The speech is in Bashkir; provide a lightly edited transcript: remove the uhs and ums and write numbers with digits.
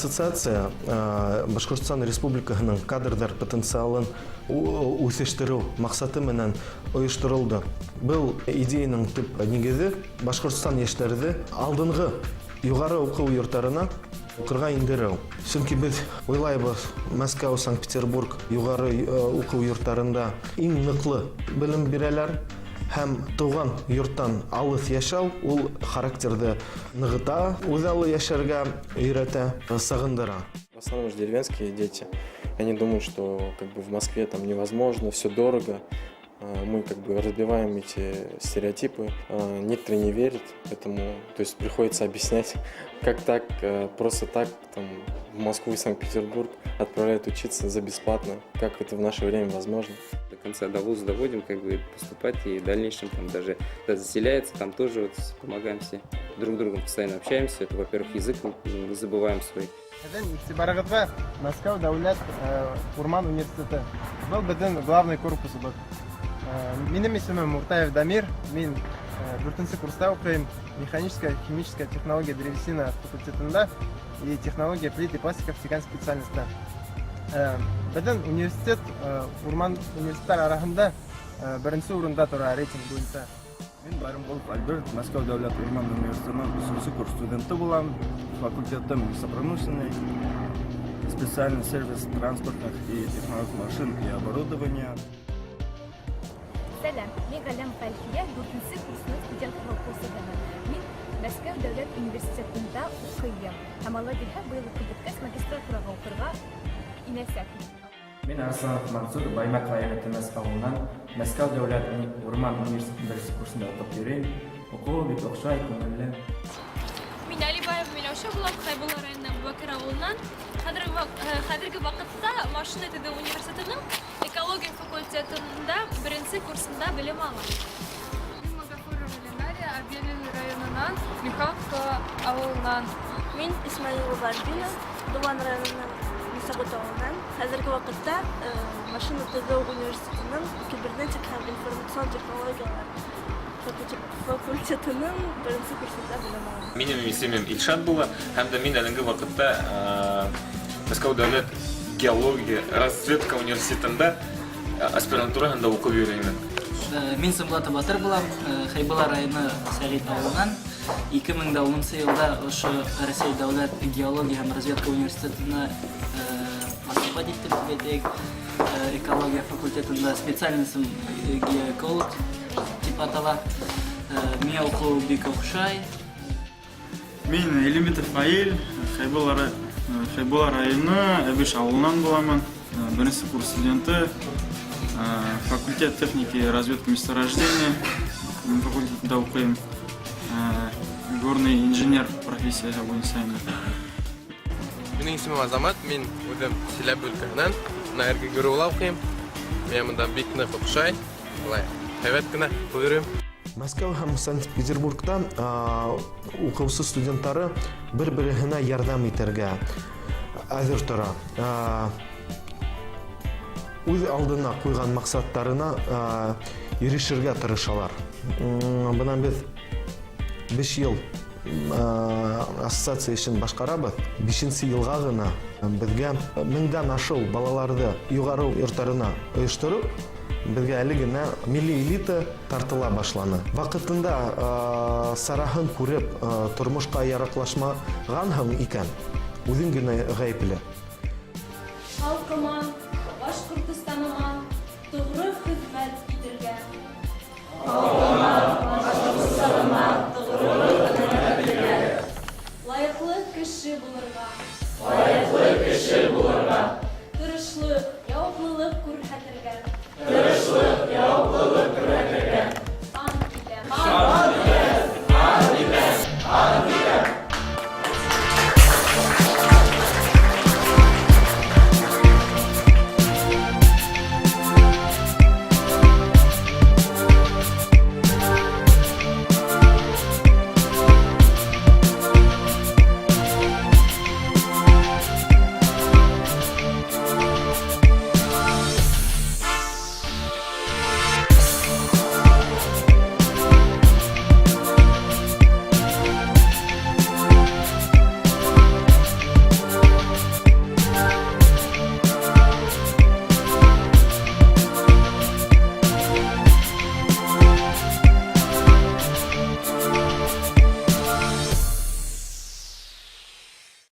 Ассоциация Башҡортостан Республикаһының кадрҙар потенциалын үҫештереү маҡсаты менән ойошторолдо. Был идеяның төп нигеҙе — Башҡортостан йәштәрҙе алдынғы юғары уҡыу йорттарына уҡырға индереү. Сөнки беҙ уйлайбыҙ, Мәскәү, Санкт-Петербург юғары уҡыу йорттарында иң ныҡлы белем бирәләр, һәм тыуған йорттан алыҫ йәшәү ул характерҙы нығыта, үҙаллы йәшәргә өйрәтә, сағындыра. В основном же деревенские дети. Они думают, что как бы в Москве там невозможно, все дорого. Мы как бы разбиваем эти стереотипы. Некоторые не верят этому, то есть приходится объяснять, как так, просто так там в Москву и Санкт-Петербург отправляют учиться за бесплатно, как это в наше время возможно. До конца, до вуза доводим, как бы поступать, и в дальнейшем там даже, когда заселяется, там тоже вот помогаем все, друг с другом постоянно общаемся. Это, во-первых, язык не забываем свой. Һеҙҙең иғтибарығыҙға Мәскәү дәүләт урман университеты. Был беҙҙең главный корпусыбыҙ. Минең исемем Муртаев Дамир. Мин дүртенсе курста уҡыйым. Механическая, химическая технология древесина факультетында и технология плит и пластиков тигән специальностьта. Беҙҙең университет урман университеттар араһында беренсе урында тора рейтинг буйынса. Мин Байрамғолов Альберт, Мәскәү дәүләт урман университетының өсөнсө курс студенты булам. Факультетым лесопромышленный, специальный сервис транспортных и технологий машин и оборудования. Сәләм, мин Ғәләм Әлфиә, дүртенсе курсының студент уҡыусыһымын. Мин Мәскәү дәүләт университетында уҡыйым. Һәм, Алла бирһә, быйыл уҡып бөткәс, магистратураға уҡырға инәсәкмен. Мин Арсланов Мансур, Баймаҡ районы Темәс ауылынан, Мәскәү дәүләт урман университетының беренсе курсында уҡып йөрөйөм. Уҡыуы бик оҡшай, күңелле. Мин Алибаева Миләүшә булам, Хәйбулла районының Бакыр ауылынан. Хәҙерге ваҡытта машина төҙөү университетының экология факультетында беренсе курсында белем алам. Мин Магафурова Ленария, Әбйәлил районынан, Михайловка ауылынан. Мин Исмаилова Альбина, Дуван районының Мисағут ауылынан. Хәҙерге ваҡытта машина төҙөү университетының кибернетик һәм информацион технологиялар факультетының беренсе курсында белем алам. Минең исемем Илшат була, һәм дә мин әлеге ваҡытта Мәскәү дәүләт геология разведка университетында аспирантураһында уҡып йөрөймөн. Мин Сымбулатов Батыр булам, Хәйбулла районы Сәғит ауылынан. 2010 йылда ошо Рәсәй дәүләт геология һәм разведка университетына поступать иттем, тип әйтәйек. Экология факультетында специальностым геоэколог тип атала. Миңә уҡыу бик оҡшай. Мин Илимбетов Наил, Хәйбулла районы Әбеш ауылынан буламын. Беренсе курс студенты. Факультет техники и разведки месторождения факультетында уҡыйым. Горный инженер профессияһы буйынса инде. Минең исемем Азамат, мин үҙем Силәбе өлкәһенән, бына РГГРУ-ла уҡыйым. Миңә бында бик ныҡ оҡшай, былай һәйбәт кенә йөрөйөм. Мәскәү һәм Санкт-Петербургта уҡыусы студенттары бер-береһенә ярҙам итергә әҙер тора. Үҙ алдына ҡуйған маҡсаттарына ирешергә тырышалар. Бынан беҙ 5 йыл ассоциация эшен башҡарабыҙ. Бишенсе йылға ғына беҙгә меңдән ашыу балаларҙы юғары йорттарына ойоштороп, беҙгә әле генә милли элита тартыла башланы. Ваҡытында сараһын күреп, тормошҡа яраҡлашмағанһың икән, үҙең генә ғәйепле. Халҡыма, Башҡортостаныма тоғро хеҙмәт итергә. Халҡыма, Башҡортостаныма тоғро хеҙмәт итергә. Лайыҡлы кеше булырға. Лайыҡлы кеше булырға.